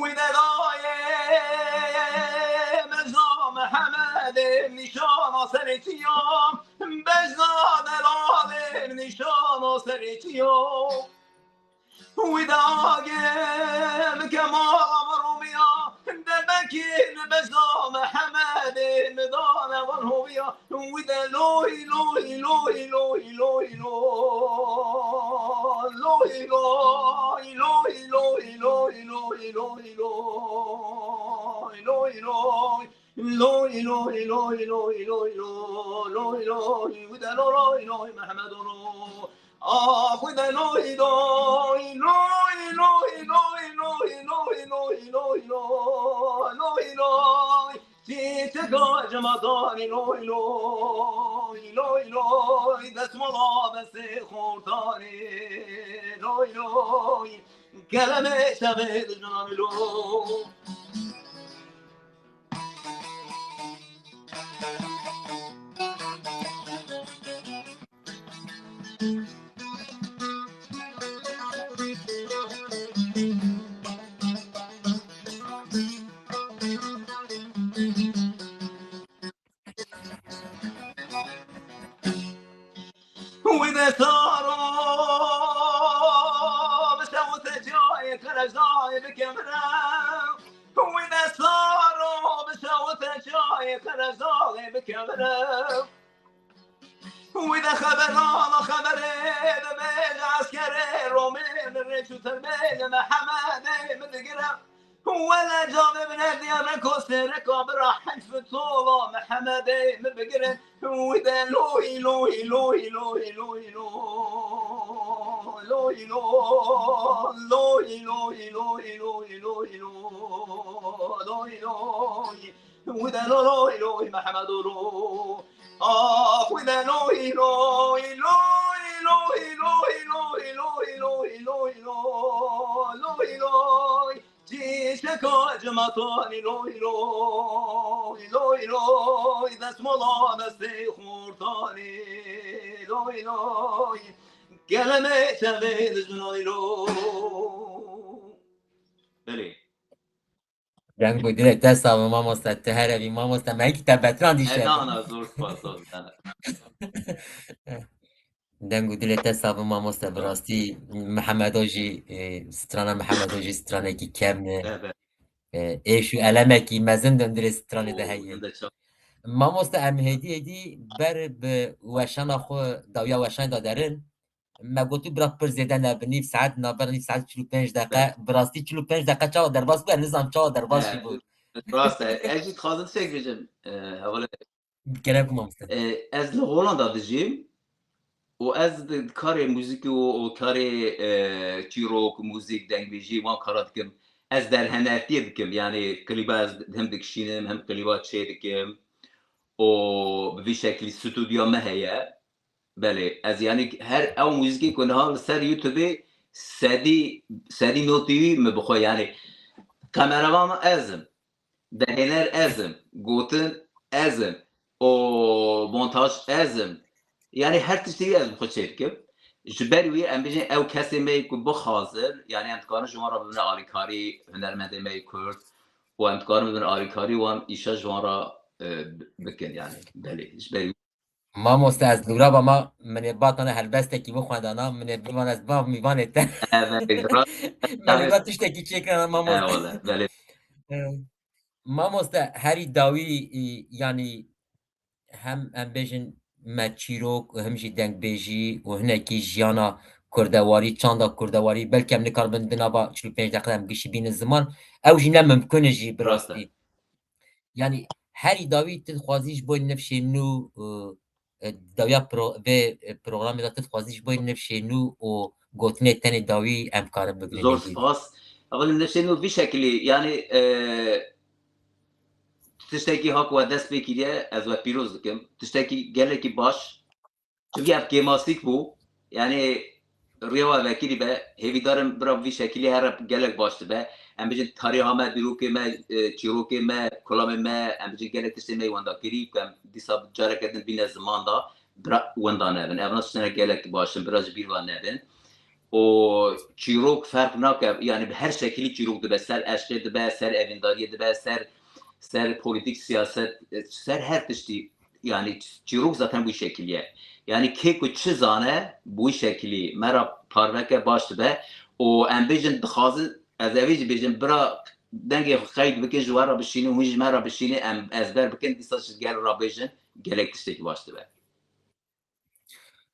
Wî de dayê Mirza Mehemedê nîşana serê çiya, Bejna delalê nîşana serê çiya. Wî de agê min kemala min rûmiya, debekî li Bejna Mehemedê min dane wan homiya. Wî de loy, loy, loy, loy, loy, loy. Loy, loy, loy, loy, loy, loy, loy, loy, loy, loy. Loy, loy, loy, loy, loy, loy, loy, loy, wide lo, loy, loy, Mehmed lo. Ah, wide loy, loy, loy, loy, loy, loy, loy, loy, loy, loy, loy, loy. Çîçeka cematanî loy, loy, loy, loy, destmala destê xortanî loy, loy, kelemê şevê dijminanî loy. Wî de saro bi şewite çayê qerejayê bikevire. Wî de saro bi şewite çayê qerejayê bikevire. Wî de xeberana xeberê dibêje eskerê Romê li rêç û terbê li Mehemedê min digire. Wele cavê min diya reko sêreka bira heyf tola Mehemedê min bigire. Wî de loy, loy, loy, loy, loy, loy, loy, loy, loy, loy, loy, loy, loy, loy, loy, loy, loy. Wide lo loy loy Mehmedo lo. Ah, wide loy loy loy loy loy loy loy loy loy loy loy loy. Çîçeka cimatanî loy loy loy loy. Destmala destê xortanî loy loy. Kelemê çavê dijminanî loy. Belê. Deng û dilê te sax be mamoste, tu here bî mamoste, me hingî te betirandî şer. Edana zor spas, zor spas. Deng û dilê te sax be mamoste, bi rastî Mihemedo jî, e, strana Mihemedo jî stranekî kevn e. Evet. E, êş û elemekî mezin di hundirê stranê de heye. Mamoste, em hêdî hêdî ber bi weşana xwe, dawiya weşanê de derin. Me gotî bira pir zêde ne, bi nîv saet, navbera nîv saet çil û pênc deqe, bi rastî çil û pênc deqe çawa derbas bû, ez nizam çawa derbas jî bû. Rast e. Ez jî dixwazim tiştek bêjim, e, hevalê. Gerek mamoste. E, ez li Holanda dijîm û ez di karê muzîkê û, û karê, e, çîrok, muzîk, dengbêjî, wan kara dikim. Ez derhenertiyê dikim, yanî klîba ez hem dikişînim, hem klîba çê dikim. Û bi vî şeklî stûdyoya me heye. Belê, ez yanî her ew muzîkê ku niha li ser YouTubeê sedî, sedî notî wî min bi xwe, yanî kameraman ez im, derhêner ez im, gotin ez im, û montaj ez im. Yanî her tiştî ez bi xwe çêdikim. Ji ber wî em bêjin ew kesê me yê ku bixwazin, yanî em dikarin ji wan re bibin alîkarî, hunermendê me yê Kurd û em dikarin bibin alîkarî wan îşa ji wan re, e, bikin yanî. Belê, ji ber wî. Mamoste, ez lûra ba ma, min ê ba tane helbestekî bixwendana, min ê bivan ez ba mîvanê te. Evet, rast. Min ê ba tiştekî çêkirana mamoste. Eyvallah, belê. E, mamoste, herî dawî, e, yanî hem em bêjin me çîrok, hem jî dengbêjî û hinekî jiyana kurdewarî, çanda kurdewarî, belkî em nikaribin di nava çil û pênc deqe em gişî bînin ziman. Ew jî ne mimkun e jî bi rastî. Yanî herî dawî tu dixwazî ji bo nifşê nû, e, e, dawiya pro-, vê, e, programê de tu dixwazî ji bo nifşê nû û gotinê tenê dawî em karin bigrin. Zor spas. Evelî nifşê nû vî şekilî, yanî, e, tiştekî ha ku we dest pê kiriye, ez we pîroz dikim. Tiştekî gelekî baş. Çimkî ev kêmasîk bû. Yanî rêya we vekirî be, hêvîdar im bira bi vî şekilî here gelek baş dibe. Em bêjin tariha me, dîrokê me, e, çîrokê me, kulamê me, em bêjin gelek tiştê me yê wenda kirî ku em dîsa careke din bîne ziman da, bira wenda nebin. Ev nas tiştene gelek baş in, bira ji bîr ve nebin. Û çîrok ferq nake, yanî bi her şekilî çîrok dibe, ser eşqê dibe, ser evîndariyê dibe, ser, ser polîtîk, siyaset, ser her tiştî, yanî çîrok zaten bi wî şekilî ye. Yanî kê ku çi zane, bi wî şekilî me re parveke baş dibe û em bêjin dixwazin, ez evê jî bêjim, bira dengê xwe qeyd bikin, ji we re bişînin, hûn ji me re bişînin, em ezber bikin, dîsa ji gel re bêjin, gelek tiştekî baş dibe.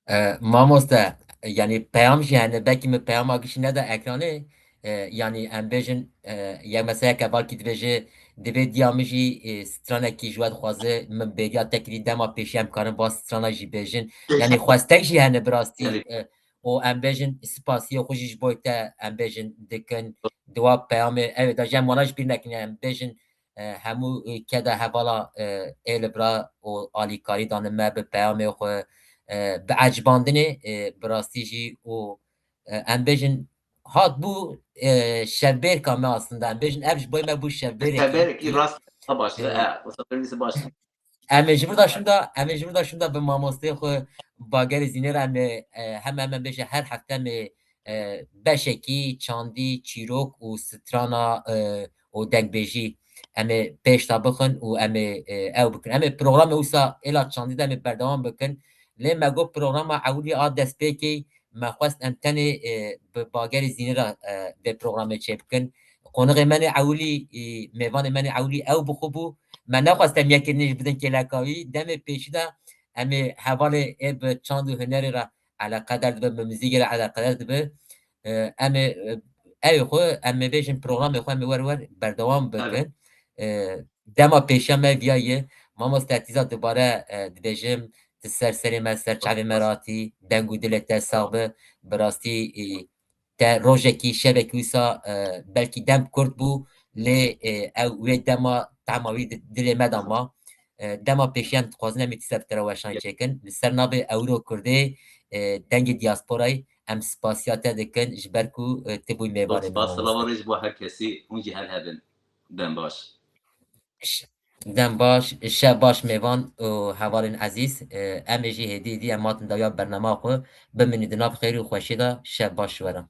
E, mamoste, yanî peyam jî hene, belkî min peyama gişî neda ekranê, e, yanî em bêjin, e, yek mesela yek hevalkî dibêje, divê diya min jî, e, stranekî ji we dixwaze, min bêriya te kirî, dema pêşî em karin va strana jî bêjin. Yanî xwestek jî hene bi rastî, e, û em bêjin spasiyê xwe jî ji bo te em bêjin dikin, di wa peyamê, ew ê de jî em wana ji bîr nekin, em bêjin, e, hemû, e, keda hevala, e, ê li bira û alîkarî dane me bi peyamê xwe, e, bi ecibandinê, e, bi rastî jî û, e, em bêjin hat bû, e, şevbêrka me aslında. Em bêjin ev ji bo me bû şevbêrekî. Şevbêrekî rast, baş, e, e, wisa pêwîst baş. Em ê ji vir de şûnda, em ê ji vir de şûnda bi mamosteyê xwe Bagerê Zînê re em ê, e, heme heme bêje her hefte em ê, e, beşekî çandî, çîrok û strana, e, û dengbêjî em ê pêş de bixin û em ê, e, ew bikin. Em ê programê wisa êla çandî de em ê berdewam bikin. Lê me got programa ewilî a destpêkê me xwest em tenê, e, bi Bagerê Zînê re, e, vê programê çêbikin. Qonixê me nê ewilî, e, mêvanê me nê ewilî ew bi xwe bû. Me nexwest em yekê nî ji bidin kêleka wî. Demê pêşî de em ê hevalê ê bi çand û hunerê re eleqedar dibe, bi muzîkê re eleqedar dibe. E, em ê, e, ew xwe, em ê bêjin programê xwe em ê wer wer berdewam bikin. E, dema pêşiya me viya ye. Mamoste Tîza dubare, e, dibêjim, tu ser serê me, ser çavê me ratî, deng û dilê te sax be. Bi rastî, e, te rojekî, şevekî wisa, e, belkî dem kurt bû, lê, e, ew wê dema tema wî di-, dilê me de ma. E, dema pêşiya em dixwazin em ê tîza bi te re weşan çêkin. Li ser navê Ewro Kurdê, e, dengê diasporayê em spasiya te dikin ji ber ku, e, tu bûyî mêvanê me. Spas, mamoste. Lava rêj bo her kesî, hûn jî her hebin. Dem baş. Ş-, dem baş, şev baş mêvan û hevalên ezîz. E, em ê jî hêdî hêdî em hatin dawiya bernama xwe. Bimînin di nav xêr û xweşiyê de, şev baş ji we re.